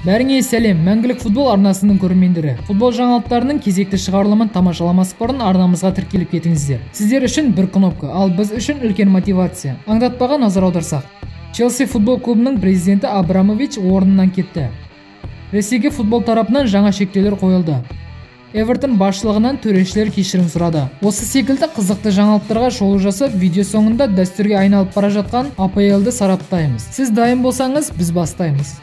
Бәріңе сәлем, Мәңгілік футбол арнасының көрермендері. Футбол жаңалықтарының кезекті шығарылымын тамашаламас бұрын арнамызға тіркеліп кетіңіздер. Сіздер үшін бір кнопка, ал біз үшін үлкен мотивация. Аңдатпаға назар аударсақ. Челси футбол клубының президенті Абрамович орнынан кетті. Ресейге футбол тарапынан жаңа шектеулер қойылды. Эвертон басшылығынан төрешілер кешірім сұрады. Осы секілді қызықты жаңалықтарға шолу жасап, видео соңында дәстүрге айналып бара жатқан АПЛ-ды сараптаймыз. Сіз дайын болсаңыз, біз бастаймыз.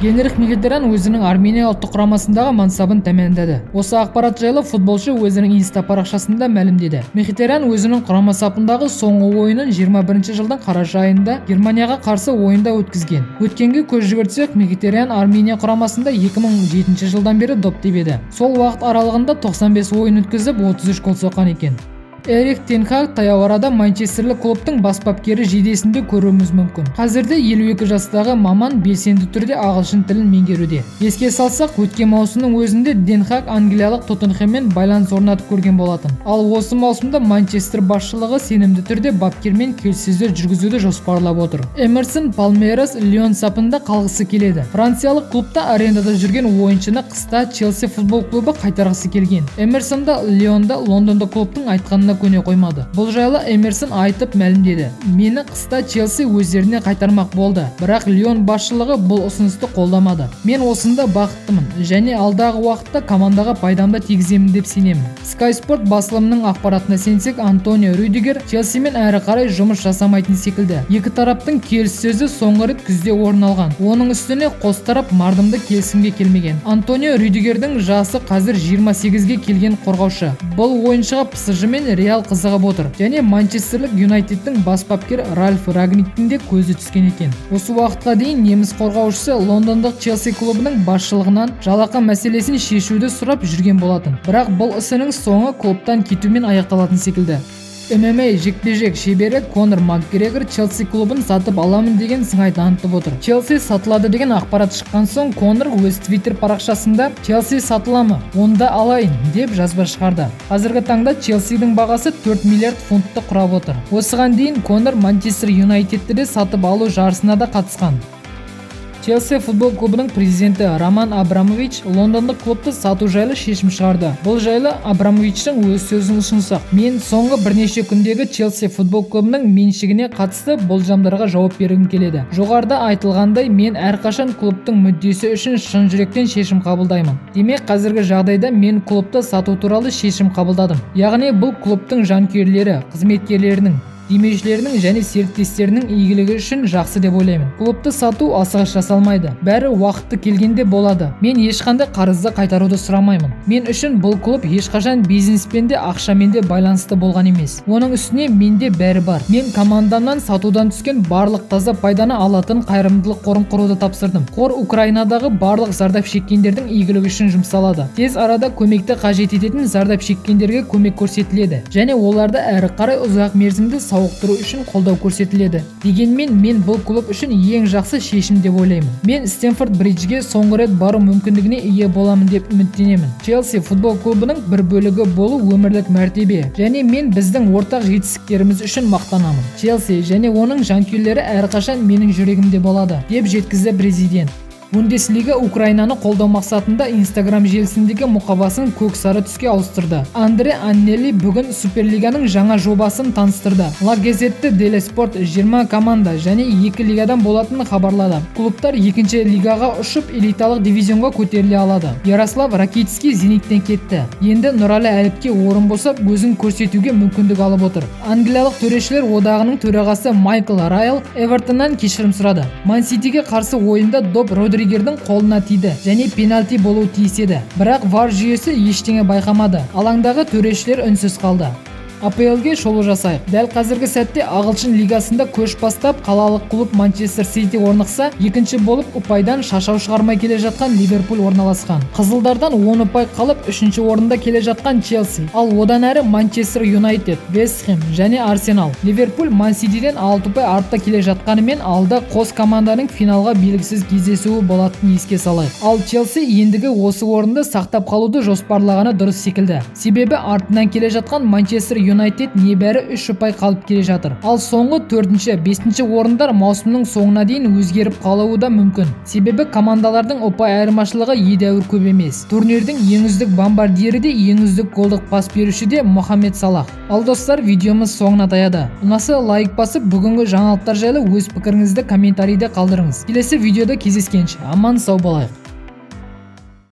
Генрих Мхитарян өзінің Армения ұлттық құрамасындағы мансабын тәмамдады. Осы ақпарат жайлы футболшы өзінің инста парақшасында мәлімдеді. Мхитарян өзінің құрама сапындағы соңғы ойынын 21 жылдың қараша айында Германияға қарсы ойында өткізген. Өткенге көз жүгіртсек, Мхитарян Армения құрамасында 2007 жылдан бері доп тебеді. Сол уақыт аралығында 95 ойын өткізіп, 33 гол соққан екен. Эрик тен Хаг таяу арада манчестерлік клубтың бас бапкері жейдесінде көруіміз мүмкін. Қазірде 52 жастағы маман белсенді түрде ағылшын тілін меңгеруде. Еске салсақ, өткен маусымның өзінде Тен Хаг англиялық Тоттенхэммен байланыс орнатып көрген болатын. Ал осы маусымда Манчестер басшылығы сенімді түрде бапкермен келіссөздер жүргізуді жоспарлап отыр. Эмерсон Палмейрас Лион сапында қалғысы келеді. Франциялық клубта арендада жүрген ойыншыны қыста Челси футбол клубы қайтарғысы келген. Эмерсон да Лионда лондондық клубтың айтқанына көне қоймады. Бұл жайлы Эмерсон айтып мәлімдеді. Мені қыста Челси өздеріне қайтармақ болды, бірақ Лион басшылығы бұл ұсынысты қолдамады. Мен осында бақыттымын және алдағы уақытта командаға пайдамды тигіземін деп сенемін. Sky Sport басылымының ақпаратына сенсек, Антонио Рюдигер Челсимен әрі қарай жұмыс жасамайтын секілді. Екі тараптың келіссөзі соңғы рет күзде орын алған. Оның үстіне қос тарап мардымды келісімге келмеген. Антонио Рюдигердің жасы қазір 28-ге келген қорғаушы. Бұл ойыншыға ПСЖ мен Реал қызығып отыр. Және Манчестерлік Юнайтедтің бас бапкері Ральф Рагниктің де көзі түскен екен. Осы уақытқа дейін неміс қорғаушысы лондондық Челси клубының басшылығынан жалақы мәселесін шешуді сұрап жүрген болатын. Бірақ бұл ісінің соңы клубтан кетумен аяқталатын секілді. ММА жекпе-жек шебері Конор Макгрегор Челси клубын сатып аламын деген сыңай танытып отыр. Челси сатылады деген ақпарат шыққан соң Конор өз Твиттер парақшасында «Челси сатыла ма? Онда алайын» деп жазба шығарды. Қазіргі таңда Челсидің бағасы 4 миллиард фунтты құрап отыр. Осыған дейін Конор Манчестер Юнайтедті де сатып алу жарысына да қатысқан. Челси футбол клубының президенті Роман Абрамович лондондық клубты сату жайлы шешім шығарды. Бұл жайлы Абрамовичтің өз сөзін ұсынсақ, мен соңғы бірнеше күндегі Челси футбол клубының меншігіне қатысты болжамдарға жауап бергім келеді. Жоғарыда айтылғандай, мен әрқашан клубтың мүддесі үшін шын жүректен шешім қабылдаймын. Демек, қазіргі жағдайда мен клубты сату туралы шешім қабылдадым. Яғни бұл клубтың жанкүйерлері, қызметкерлерінің, демеушілерінің және серіктестерінің игілігі үшін жақсы деп ойлаймын. Клубты сату асығыс жасалмайды. Бәрі уақыты келгенде болады. Мен ешқандай қарызды қайтаруды сұрамаймын. Мен үшін бұл клуб ешқашан бизнеспен де ақшамен де байланысты болған емес. Оның үстіне менде бәрі бар. Мен командамнан сатудан түскен барлық таза пайданы алатын қайырымдылық қорын құруды тапсырдым. Қор Украинадағы барлық зардап шеккендердің игілігі үшін жұмсалады. Тез арада көмекті қажет ететін зардап шеккендерге көмек көрсетіледі және оларды әрі қарай ұзақ мерзімді сауықтыру үшін қолдау көрсетіледі. Дегенмен мен бұл клуб үшін ең жақсы шешім деп ойлаймын. Мен Стэнфорд Бриджге соңғы рет бару мүмкіндігіне ие боламын деп үміттенемін. Челси футбол клубының бір бөлігі болу өмірлік мәртебе және мен біздің ортақ жетістіктеріміз үшін мақтанамын. Челси және оның жанкүйерлері әрқашан менің жүрегімде болады, деп жеткізді президент. Бундеслига Украинаны қолдау мақсатында Инстаграм желісіндегі мұқабасын көк-сары түске ауыстырды. Андре Аннели бүгін Суперлиганың жаңа жобасын таныстырды. Ла Газетте деле Спорт 20 команда және 2 лигадан болатынын хабарлады. Клубтар екінші лигаға ұшып, элиталық дивизионға көтеріле алады. Ярослав Ракитский Зениттен кетті. Енді Нұралы Әліпке орын босап, өзін көрсетуге мүмкіндік алып отыр. Англиялық төрешілер одағының төрағасы Майкл Райл Эвертоннан кешірім сұрады. Ман Ситиге қарсы ойында доп Родригердің қолына тиді және пенальти болуы тиіс еді. Бірақ ВАР жүйесі ештеңе байқамады. Алаңдағы төрешілер үнсіз қалды. АПЛ-ге шолу жасайық. Дәл қазіргі сәтте ағылшын лигасында көш бастап, қалалық клуб Манчестер Сити орнықса, екінші болып ұпайдан шашау шығармай келе жатқан Ливерпуль орналасқан. Қызылдардан 10 ұпай қалып, үшінші орында келе жатқан Челси. Ал одан әрі Манчестер Юнайтед, Вест Хэм және Арсенал. Ливерпуль Ман Ситиден 6 ұпай артта келе жатқанымен алда қос команданың финалға белгісіз кездесуі болатынын еске салайық. Ал Челси ендігі осы орынды сақтап қалуды жоспарлағаны дұрыс секілді. Себебі артынан келе жатқан Манчестер Юнайтед небәрі 3 ұпай қалып келе жатыр. Ал соңғы 4-ші, 5-ші орындар маусымның соңына дейін өзгеріп қалуы да мүмкін. Себебі командалардың ұпай айырмашылығы едәуір көп емес. Турнирдің ең үздік бомбардирі де, ең үздік голдық пас беруші де Мохаммед Салах. Ал достар, видеомыз соңына таяды. Ұнаса лайк басып, бүгінгі жаңалықтар жайлы өз пікіріңізді комментарийде қалдырыңыз. Келесі видеода кездескенше аман сау болайық.